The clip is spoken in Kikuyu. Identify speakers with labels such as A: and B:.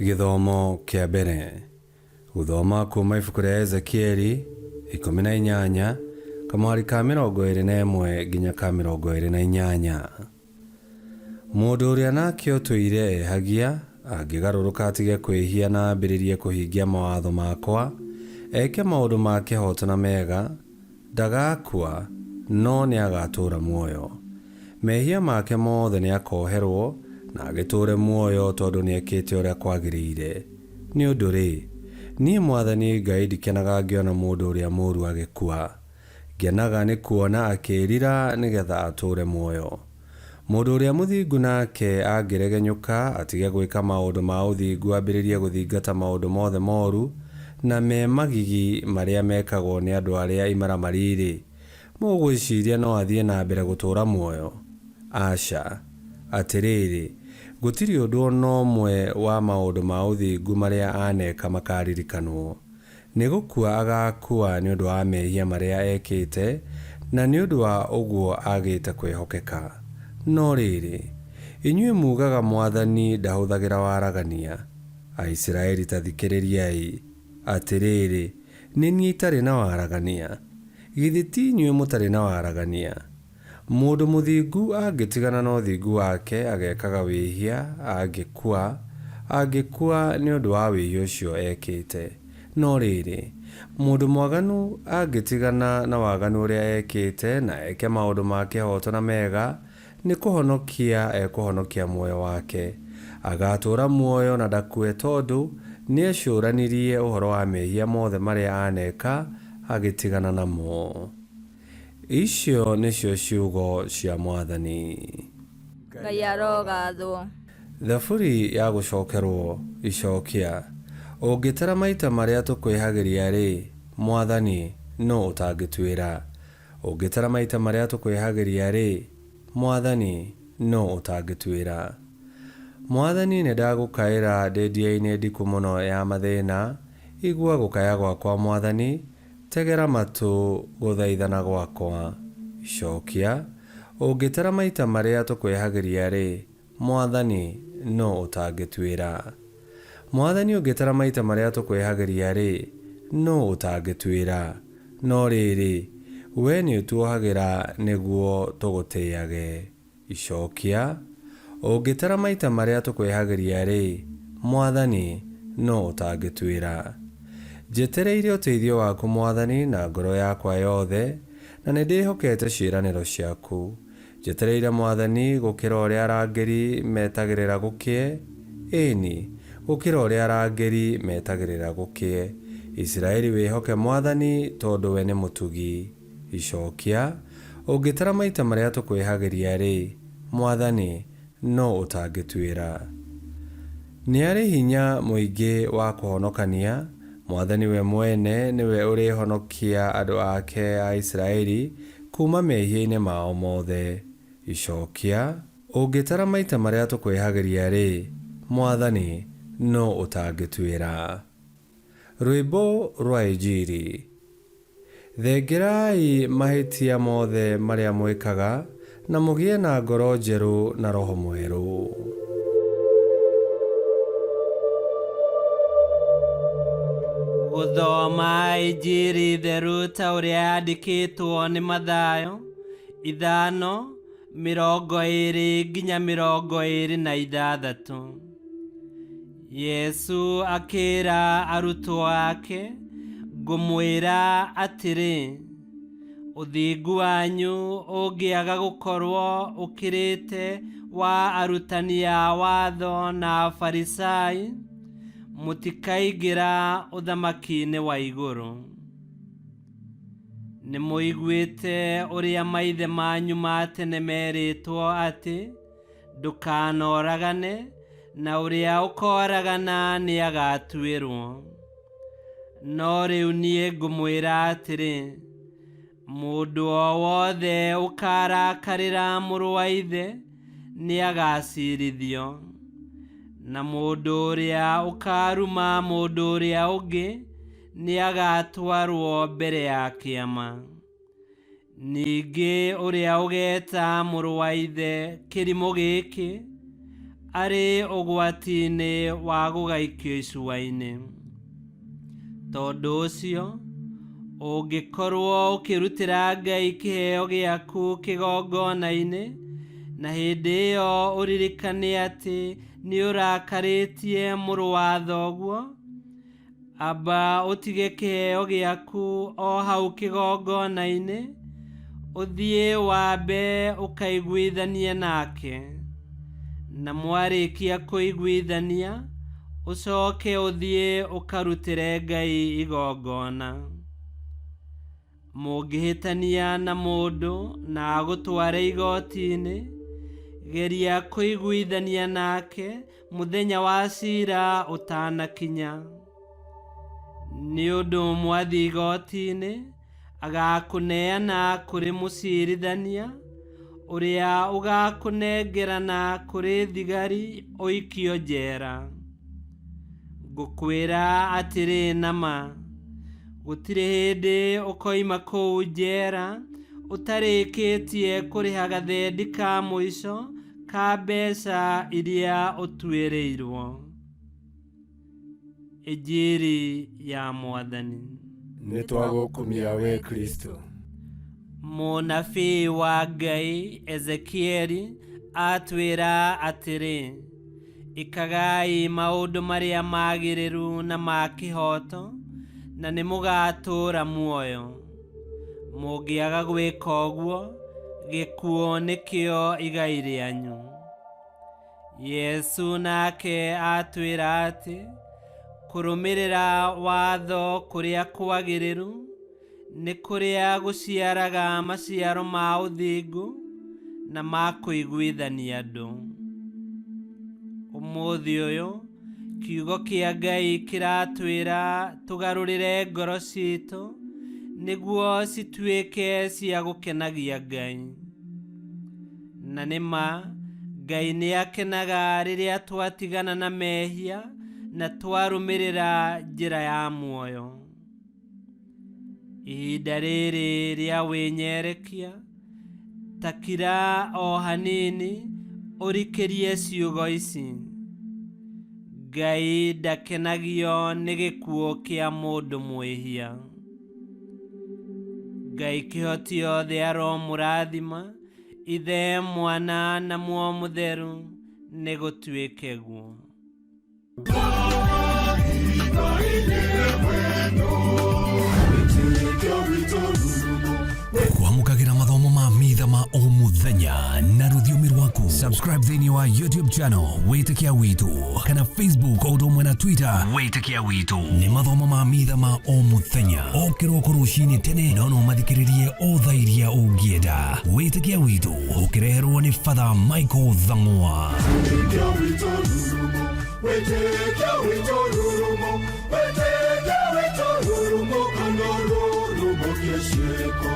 A: Gĩthomo kĩa mbere. Gũthoma kuuma ibuku rĩa Ezekieli 18, kamũhari ka 21 nginya ka 28. Mũndũ ũrĩa nake ũtũire ehagia, angĩgarũrũka atige kwĩhia na ambĩrĩrie kũhingia mawatho makwa, eke maũndũ ma kĩhooto na mega, ndagaakua, no nĩagatũũra muoyo. Mehia make mothe nĩakoherwo, na agĩtũũre muoyo tondũ nĩekĩte ũrĩa kwagĩrĩire. Nĩ ũndũ-rĩ, niĩ mwathani Ngai ndikenaga ngĩona mũndũ ũrĩa mũũru agĩkua. Ngenaga nĩ kuona akĩĩrira nĩ getha atũũre muoyo. Mũndũ ũrĩa mũthingu nake angĩregenyũka atige gwĩka maũndũ ma ũthingu ambĩrĩrie gũthingata maũndũ mothe moru na me magigi marĩa mekagwo nĩ andũ arĩa imaramari-rĩ, mũgwĩciria no athiĩ na mbere gũtũũra muoyo? Aca! Atĩrĩrĩ, gũtirĩ ũndũ o na ũmwe wa maũndũ ma ũthingu marĩa aneka makaaririkanwo. Nĩ gũkua agaakua nĩ ũndũ wa mehia marĩa ekĩte, na nĩ ũndũ wa ũguo agĩte kwĩhokeka. No rĩrĩ, inyuĩ muugaga mwathani ndahũthagĩra waragania. Aisiraeli ta thikĩrĩriai! Atĩrĩrĩ, nĩ niĩ itarĩ na waragania? Githĩ ti inyuĩ mũtarĩ na waragania? Mũndũ mũthingu angĩtigana na ũthingu wake agekaga wĩhia, angĩkua, angĩkua nĩ ũndũ wa wĩhia ũcio ekĩte. No rĩrĩ, mũndũ mwaganu angĩtigana na waganu ũrĩa ekĩte na eke maũndũ ma kĩhooto na mega, nĩ kũhonokia ekũhonokia muoyo wake. Agaatũũra muoyo na ndakue tondũ nĩecũũranirie ũhoro wa mehia mothe marĩa aaneka agĩtigana namo. Icio nĩcio ciugo cia Mwathani.
B: Ngai arogathwo.
A: Thaburi ya gũcokerwo Icokia. Ũngĩtara maita marĩa tũkwĩhagĩria-rĩ, Mwathani, nũ ũtangĩtuĩra? Ũngĩtara maita marĩa tũkwĩhagĩria-rĩ, Mwathani, nũ ũtangĩtuĩra? Mwathani, nĩndagũkaĩra ndĩ ndia-inĩ ndiku mũno ya mathĩna, igua gũkaya gwakwa, Mwathani, Tegera matũ gũthaithana gwakwa. Icokia, Ũngĩtara maita marĩa tũkwĩhagĩria-rĩ, Mwathani, nũ ũtangĩtuĩra? Mwathani ũngĩtara maita marĩa tũkwĩhagĩria-rĩ, nũ ũtangĩtuĩra? No rĩrĩ, wee nĩũtuohagĩra nĩguo tũgũtĩage. Icokia, Ũngĩtara maita marĩa tũkwĩhagĩria-rĩ, Mwathani, nũ ũtangĩtuĩra? Njetereire ũteithio waku, Mwathani, na ngoro yakwa yothe, na nĩndĩhokete ciĩranĩro ciaku. Njetereire Mwathani gũkĩra ũrĩa arangĩri metagĩrĩra gũkĩe, ĩĩ-ni, gũkĩra ũrĩa arangĩri metagĩrĩra gũkĩe. Isiraeli wĩhoke Mwathani, tondũ we nĩ mũtugi. Icokia, Ũngĩtara maita marĩa tũkwĩhagĩria-rĩ, Mwathani, nũ ũtangĩtuĩra? Nĩarĩ hinya mũingĩ wa kũhonokania, Mwathani we mwene nĩwe ũrĩhonokia andũ ake a Isiraeli kuuma mehia-inĩ mao mothe. Icokia, Ũngĩtara maita marĩa tũkwĩhagĩria-rĩ, Mwathani, nũ ũtangĩtuĩra? Rwĩmbo rwa Injiri. Thengerai mahĩtia mothe marĩa mwĩkaga, na mũgĩe na ngoro njerũ na roho mwerũ.
C: Gũthoma Injiri theru ta ũrĩa yandĩkĩtwo nĩ Mathayo 5:20-26. Yesu akĩra arutwo ake, Ngũmwĩra atĩrĩ, ũthingu wanyu ũngĩaga gũkorwo ũkĩrĩte wa arutani a watho na Afarisai, mũtikaingĩra ũthamaki-inĩ wa igũrũ. Nĩ mũiguĩte ũrĩa maithe manyu ma tene merĩtwo atĩ, Ndũkanoragane, na ũrĩa ũkooragana nĩagatuĩrwo. No rĩu niĩ ngũmwĩra atĩrĩ, mũndũ o wothe ũkarakarĩra mũrũ wa ithe nĩagaciirithio, na mũndũ ũrĩa ũkaaruma mũndũ ũrĩa ũngĩ nĩagatwarwo mbere ya kĩama. Ningĩ ũrĩa ũgeeta mũrũ wa ithe kĩrimũ gĩkĩ, Arĩ ũgwati-inĩ wa gũgaikio icua-inĩ. Tondũ ũcio, ũngĩkorwo ũkĩrutĩra Ngai kĩheo gĩaku kĩgongona-inĩ, na hĩndĩ ĩyo ũririkane atĩ nĩ ũrakarĩtie mũrũ wa thoguo, amba ũtige kĩheo gĩaku o hau kĩgongona-inĩ, ũthiĩ wambe ũkaiguithanie nake, na mwarĩkia kũiguithania, ũcoke ũthiĩ ũkarutĩre Ngai igongona. Mũngĩhĩtania na mũndũ na agũtware igoti-inĩ, geria kũiguithania nake mũthenya wa ciira ũtanakinya. Nĩ ũndũ mwathiĩ igoti-inĩ, agakũneana kũrĩ mũciirithania, ũrĩa ũgakũnengerana kũrĩ thigari ũikio njera. Ngũkwĩra atĩrĩ na ma, gũtirĩ hĩndĩ ũkoima kũu njera ũtarĩkĩtie kũrĩha gathendi ka mũico ka mbeca iria ũtuĩrĩirwo. Injiri ya Mwathani.
D: Nĩ twagũkumia we Kristo.
C: Mũnabii wa Ngai Ezekieli atwĩra atĩrĩ, ĩkagai maũndũ marĩa magĩrĩru na ma kĩhooto, na nĩ mũgatũũra muoyo. Mũngĩaga gwĩka ũguo, gĩkuũ nĩkĩo igai rĩanyu. Yesu nake atwĩra atĩ kũrũmĩrĩra watho kũrĩa kwagĩrĩru nĩ kũrĩa gũciaraga maciaro ma ũthingu na ma kũiguithania andũ. Ũmũthĩ ũyũ kiugo kĩa Ngai kĩratwĩra tũgarũrĩre ngoro citũ nĩguo cituĩke cia gũkenagia Ngai. Na nĩ ma Ngai nĩ akenaga rĩrĩa twatigana na mehia na twarũmĩrĩra njĩra ya muoyo. Ihinda rĩrĩ rĩa wĩnyerekia, ta kira o hanini ũrikĩrie ciugo ici. Ngai ndakenagio nĩ gĩkuũ kĩa mũndũ mwĩhia. Ngai kĩhoti othe aromũrathima, Ithe, Mwana na Muoyo Mũtheru, nĩ gũtuĩke guo.
E: Kwamũkagĩra mathomo ma mitha ma o mũthenya na rũthiomi rwaku. Subscribe thĩinĩ wa YouTube channel Wĩtĩkia Witũ kana Facebook o ũndũ ũmwe na Twitter Wĩtĩkia Witũ. Nĩ mathomo ma mitha ma o mũthenya o kĩroko rũcinĩ tene, no no mathikĩrĩrie o thaa iria ũngĩenda. Wĩtĩkia Witũ ũkĩreherwo nĩ Father Michael Thang'wa.
F: Wĩtĩkia witũ rurumo, wĩtĩkia witũ rurumo, wĩtĩkia witũ rurumo, kana rurumo kĩciĩko.